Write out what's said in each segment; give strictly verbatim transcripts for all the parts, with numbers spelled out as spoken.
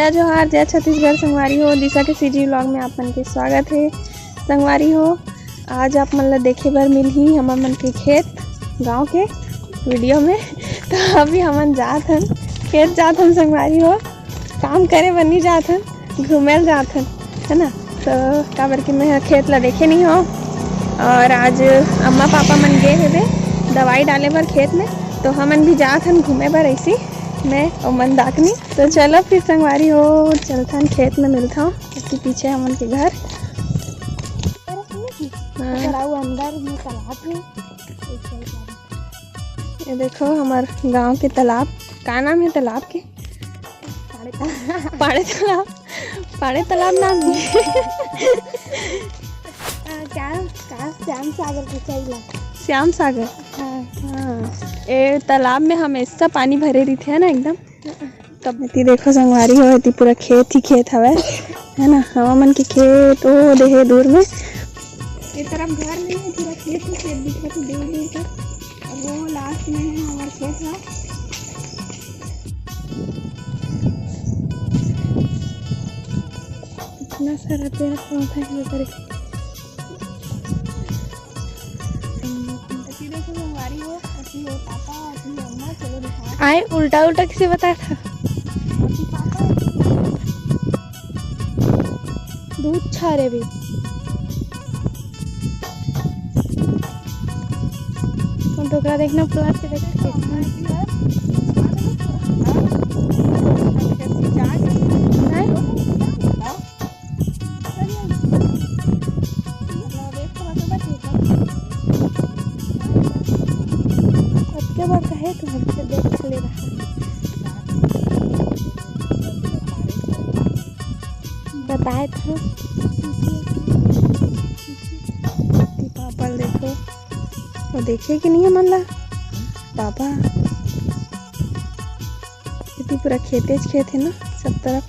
जय जोहार, जय छत्तीसगढ़ संगवारी हो। दिशा के सीजी व्लॉग में आप मन के स्वागत हे। संगवारी हो, आज आप मन ला देखे बर मिलही हमर मन के खेत, गांव के वीडियो में। तो अभी हमन जात हन, खेत जात हन संगवारी हो, काम करे बर नहीं जात हन, घूमे ल जात हन, है ना। तो काबर कि मैं खेत ला देखे नहीं हो, और आज अम्मा पापा मन गे हेबे दवाई डाले बर खेत में, तो हमन भी जात हन घूमे बर ऐसी, मैं और मंदाकिनी। तो चलो फिर संगवारी हो, चलथन खेत में, मिलथन उसके पीछे हमन के घर। हाँ। अंदर में तालाब है। ये देखो हमर गांव के तालाब। का नाम है तालाब के? पाड़े तालाब। पाड़े तालाब, पाड़े तालाब नाम है। आ, क्या, क्या श्याम सागर के चाहिए? श्याम सागर। हाँ। हाँ। ए तालाब में हमेशा पानी भरे रहिथे, है ना, एकदम। तब एती देखो संगवारी हो, एती पूरा खेत ही खेत हवय, है ना। हमर मन के खेत ओ दे हे दूर में। ये तरफ घर नहीं है, पूरा खेत ही खेत दिखत हे दूर दूर तक। और वो लास्ट में है हमारा खेत है। इतना सारा पेड़ पौधा है उधर। ऐसी देखो संगवारी हो, ऐसी हो पापा, ऐसी हो अम्मा, चलो दिखा। आए उल्टा उल्टा किसे बता था? ऐसी पापा, ऐसी दूध छा रे भी। और डोकरा देखना प्लाट के देखा। ऐसी है। नहीं? अतके बड़का हे, तू हमके देख ले रहा। बताए तो। पापा ल देखो, वो देखे कि नहीं हमन ला? पापा, एती पूरा खेतेच खेत है ना, सब तरफ।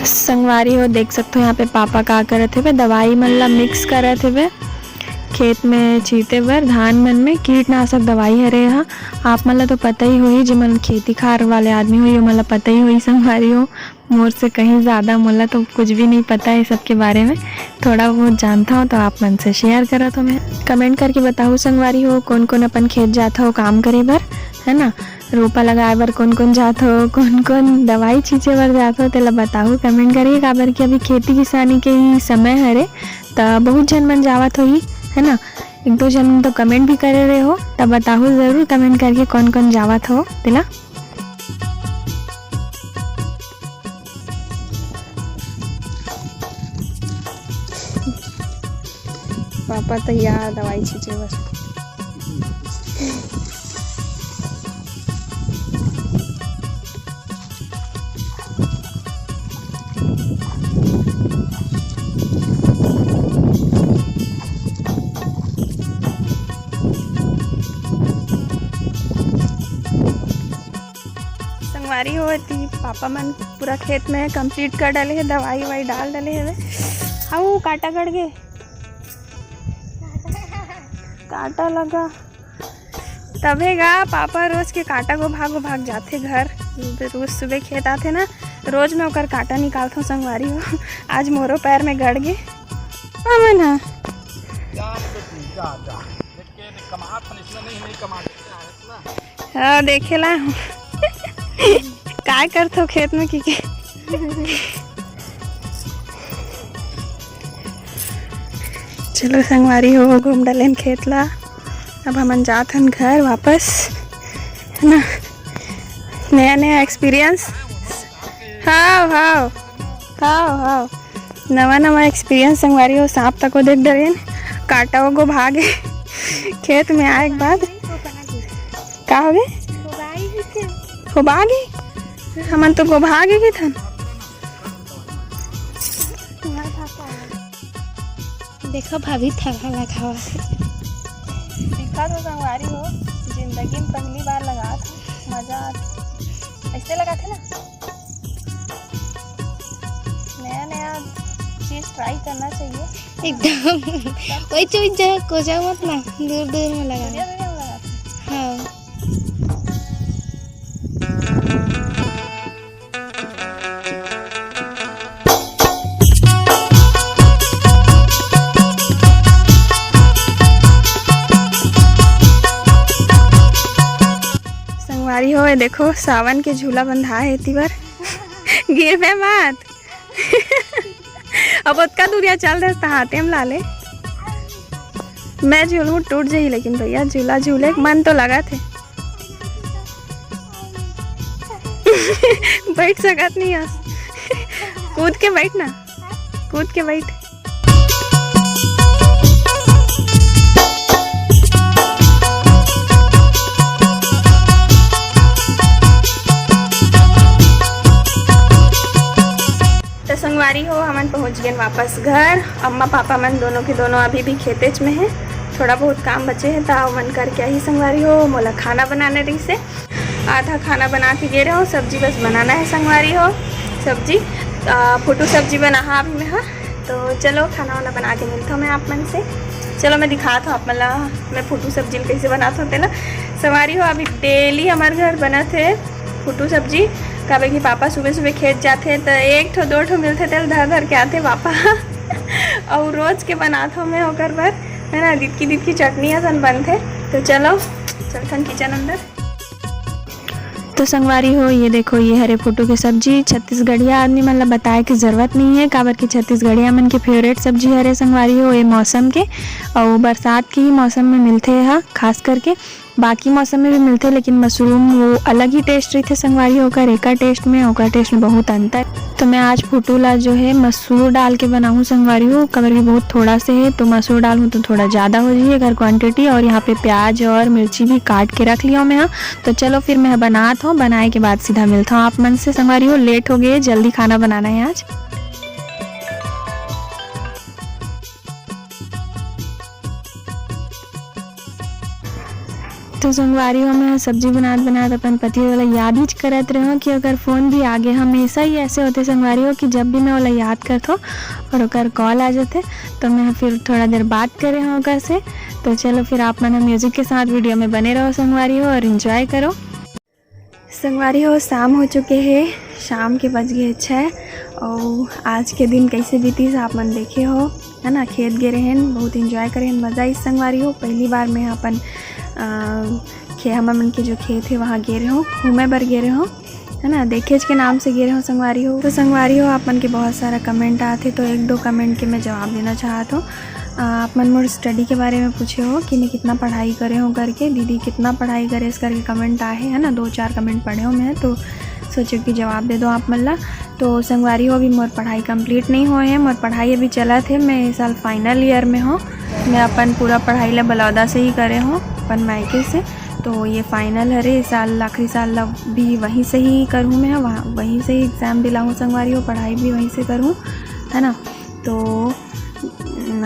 संगवारी हो, देख सकते हो यहाँ पे पापा का करत हेबे, दवाई मन ला मिक्स करत हेबे खेत में छींटे बर। धान मन में कीटनाशक दवाई हरे हा। आप मन ला तो पता ही होही, जेमन खेती खार वाले आदमी होही, ओमन ला पता ही होही संगवारी हो। मोर से कहीं ज़्यादा मोला तो कुछ भी नहीं पता है सबके बारे में। थोड़ा बहुत जानता हूँ तो आप मन से शेयर करत हूँ मैं। कमेंट करके बताओ संगवारी हो, कौन कौन अपन खेत जात हो काम करे बर, है ना। रोपा लगाए बर कौन कौन जात हो, कौन कौन दवाई छींचे बर जात हो, तेला बताओ कमेंट करके। काबर कि अभी खेती किसानी के ही समय हरे, त बहुत झन मन जावत होही, है ना। एक दो झन तो कमेंट भी करे रहे हो, त बताओ ज़रूर कमेंट करके कौन कौन जावत हो तेला। पापा तैयार दवाई छींचे बर। संगवारी हो, एती पापा मन पूरा खेत में कंप्लीट कर डाले हे, दवाई ववाई डाल डाले हवे। अउ कांटा गड़ गे, कांटा लगा। तभे गा पापा रोज के कांटा गो भाग गो भाग जाथे घर। रोज सुबह खेत आथे ना, रोज मैं ओकर कांटा निकालथों संगवारी हो। आज मोरो पैर में गड़ गे। हमन हा। जा, जा। देख के, देख, कमात हन, इसमें नहीं, नहीं कमात। हाँ, देखे ला। काय करथो खेत में की के? चलो संगवारी हो, घूम डलेन खेत ला। अब हमन जात हन घर वापस, है ना। नया नया एक्सपीरियंस। हाव, हाव। हाव, हाव। नवा नवा एक्सपीरियंस संगवारी हो, सांप तको देख डरेन, कांटा वो गो भागे। खेत में आए के बाद का होगे? गोबा गे? हमन तो गोबा गे थन। देखो भाभी थरहा लगावत हे। दिखा तो संगवारी हो, जिंदगी में पहली बार लगात हे, मजा आत। ऐसे लगात हे ना, नया नया चीज ट्राई करना चाहिए। एकदम। वही चीज जहाँ कोचा मत ना, दूर दूर में लगा। हाँ। संगवारी हो, ये देखो, सावन के झूला बंधा है एती बर। गिरबे मत। अब ओतका दूरिया चल देस त हाथे में ला ले। मैं झूलहूँ, टूट जाही, लेकिन भैया, झूला झूले के मन तो लगत हे। बैठ सकत नहीं हस। कूद के बैठ ना, कूद के बैठ। तो संगवारी हो, हमन पहुँच गए वापस घर। अम्मा पापा मन दोनों के दोनों अभी भी खेतेच में है, थोड़ा बहुत काम बचे है, तो मन करके आही संगवारी हो। मोला खाना बनाना रहिसे, आधा खाना बना के गे रहे हो, सब्जी बस बनाना है संगवारी हो। सब्जी, आ, फुटू सब्जी बनाहा अभी मैं हा। तो चलो, खाना वाना बना के मिलता हूँ मैं आप मन से। चलो, मैं दिखात हूँ आप मन ला, मैं फुटू सब्जी ल कैसे बनात हूँ तेला। संगवारी हो, अभी डेली हमारे घर बनत है फुटू सब्जी, काबर कि पापा सुबह सुबह खेत जाथे, त एक ठो दो ठो मिलथे, तेल धर धर के आथे पापा। अउ रोज के बनात हूँ मैं ओकर बर, है ना, दितकी दितकी चटनी असन बनथे। तो चलो, चलथन किचन अंदर। तो संगवारी हो, ये देखो, ये हरे फुटू के सब्जी। छत्तीसगढ़िया आदमी मन ला बताए के जरूरत नहीं है, काबर कि छत्तीसगढ़िया मन के फेवरेट सब्जी हरे संगवारी हो, ये मौसम के, अउ बरसात के ही मौसम में मिलथे हा खास करके। बाकी मौसम में भी मिलथे, लेकिन मशरूम वो अलग ही टेस्ट रहिथे संगवारी हो, ओकर एकर टेस्ट में, ओकर टेस्ट में बहुत अंतर। तो मैं आज फुटू ला जो है मसूर डाल के बनाहूँ संगवारी हो, काबर कि बहुत थोड़ा से है, तो मसूर डालहूँ तो थोड़ा ज़्यादा हो जाही अगर क्वांटिटी। और यहाँ पे प्याज और मिर्ची भी काट के रख लिया मैं हा। तो चलो फिर मैं बनात हूँ, बनाए के बाद सीधा मिलता हूँ आप मन से संगवारी हो। लेट हो गए, जल्दी खाना बनाना है आज। तो संगवारी हो, मैं सब्जी बनात बनात अपन पति वाला याद ही करत रहे हूँ कि अगर फ़ोन भी आगे, हमेशा ही ऐसे होथे संगवारी हो कि जब भी मैं ओला याद करत हूँ और ओकर कॉल आ जाथे, तो मैं फिर थोड़ा देर बात करे हूँ ओकर से। तो चलो फिर आप मन म्यूजिक के साथ वीडियो में बने रहो संगवारी हो और एंजॉय करो। संगवारी हो, शाम हो चुके हे, शाम के बज गए छः। और आज के दिन कैसे बीतीस आप मन देखे हो, है ना। खेत गे रहेन, बहुत एंजॉय करेन, मज़ा आइस संगवारी हो। पहली बार मैं अपन, अ, खे-, हमर मन के जो खेत है वहाँ गे रहे हो, घूमे बर गे रहे हो, है ना, देखेच के नाम से गे रहे हो संगवारी हो। तो संगवारी हो, आप मन के बहुत सारा कमेंट आते, तो एक दो कमेंट के मैं जवाब देना चाहत हूँ। अ, आप मन मोर स्टडी के बारे में पूछे हो कि मैं कितना पढ़ाई करे हूँ करके, दीदी कितना पढ़ाई करे इस करके कमेंट आए है ना, दो चार कमेंट पढ़े हो मैं, तो सोचे कि जवाब दे दो आप मन ला। तो संगवारी हो, अभी मोर पढ़ाई कंप्लीट नहीं होए है, मोर पढ़ाई अभी चलत है, मैं इस साल फाइनल ईयर में हूँ। मैं अपन पूरा पढ़ाई ला बलौदा से ही करे हूँ, अपन मायके से। तो ये फाइनल हरे, इस साल आखिरी साल ला भी वहीं से ही करूँ मैं, वहाँ वहीं से ही एग्जाम दिलाऊँ संगवारी हो, पढ़ाई भी वहीं से करूँ, है ना। तो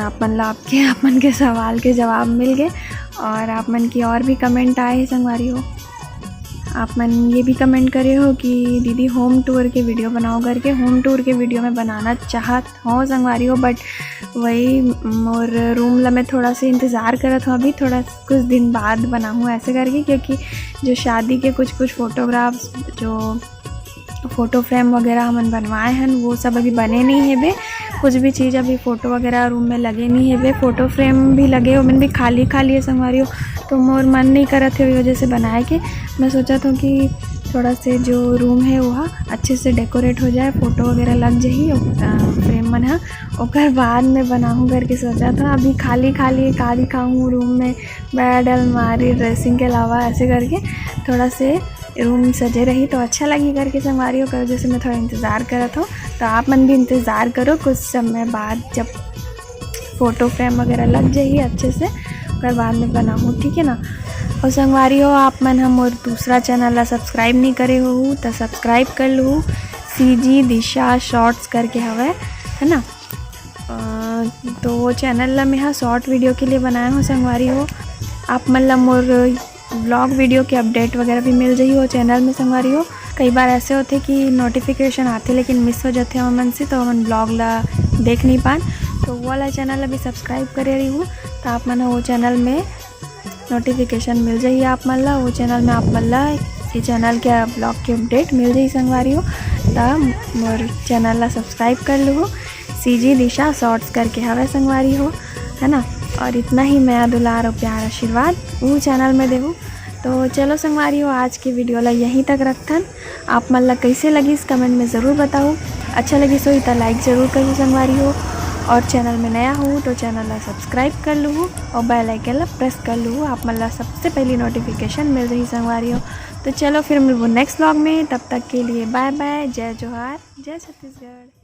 अपन ला आपके, आप मन के सवाल के जवाब मिल गए। और आप मन की और भी कमेंट आए हैं संगवारी हो। आप मन ये भी कमेंट करे हो कि दीदी होम टूर के वीडियो बनाओ करके। होम टूर के वीडियो मैं बनाना चाहत हूँ संगवारी हो, बट वही मोर रूम ला मैं थोड़ा सा इंतज़ार करत हूँ, अभी थोड़ा कुछ दिन बाद बनाऊँ ऐसे करके, क्योंकि जो शादी के कुछ कुछ फोटोग्राफ्स, जो फोटो फ्रेम वगैरह हमन बनवाए हन, वो सब अभी बने नहीं हेबे। कुछ भी चीज़ अभी फोटो वगैरह रूम में लगे नहीं हेबे, फोटो फ्रेम भी लगे, ओमन भी खाली खाली है संगवारी हो। तो मोर मन नहीं करत है वही वजह से बनाए के। मैं सोचत हूँ कि थोड़ा से जो रूम है वो अच्छे से डेकोरेट हो जाए, फोटो वगैरह लग जाही ओ-, अ, फ्रेम मन ह, ओकर बाद में बनाहूँ करके सोचत हूँ। अभी खाली खाली का दिखाऊँ रूम में, बेड, अलमारी, ड्रेसिंग के अलावा ऐसे करके थोड़ा से रूम सजे रही तो अच्छा लगी करके संगवारी हो, ओकर वजह से मैं थोड़ा इंतज़ार करत हूँ। तो आप मन भी इंतज़ार करो, कुछ समय बाद जब फोटो फ्रेम वगैरह लग जाही अच्छे से, ओकर बाद में बनाहूँ, ठीक है ना। और संगवारी हो, आप मन ह मोर दूसरा चैनल ला सब्सक्राइब नहीं करे हो तो सब्सक्राइब कर लू, सी जी दिशा शॉर्ट्स करके हवय, है ना। अ, तो वो चैनल ला मैं हा शॉर्ट वीडियो के लिए बनाया हूँ संगवारी हो। आप मन ला मोर व्लॉग वीडियो के अपडेट वगैरह भी मिल जाही वो चैनल में संगवारी हो। कई बार ऐसे होथे कि नोटिफिकेशन आथे लेकिन मिस हो जाथे हमन से, तो हमन व्लॉग ला देख नहीं पान। तो वो वाला चैनल ला भी सब्सक्राइब करे रहिहू, तो आप मन ह वो चैनल में नोटिफिकेशन मिल जाही आप मन ला। वो चैनल में आप मन ला ये चैनल के ब्लॉग के अपडेट मिल जाही संगवारी हो। त मोर चैनल ला सब्सक्राइब कर लूहू, सीजी दिशा शॉर्ट्स करके हवे संगवारी हो, है ना। और इतना ही मया दुलार और प्यार आशीर्वाद वो चैनल में देहू। तो चलो संगवारी हो, आज के वीडियो ला यहीं तक रखथन। आप मन ला कैसे लगिस, कमेंट में ज़रूर बताओ। अच्छा लगिस होही त लाइक ज़रूर करहू संगवारी हो, और चैनल में नया हो तो चैनल ला सब्सक्राइब कर लूहू और बेल आइकन ला प्रेस कर लूहू। आप मन ला सबसे पहली नोटिफिकेशन मिल जाही संगवारी हो। तो चलो फिर मिलबो नेक्स्ट व्लॉग में, तब तक के लिए बाय बाय, जय जोहार, जय छत्तीसगढ़।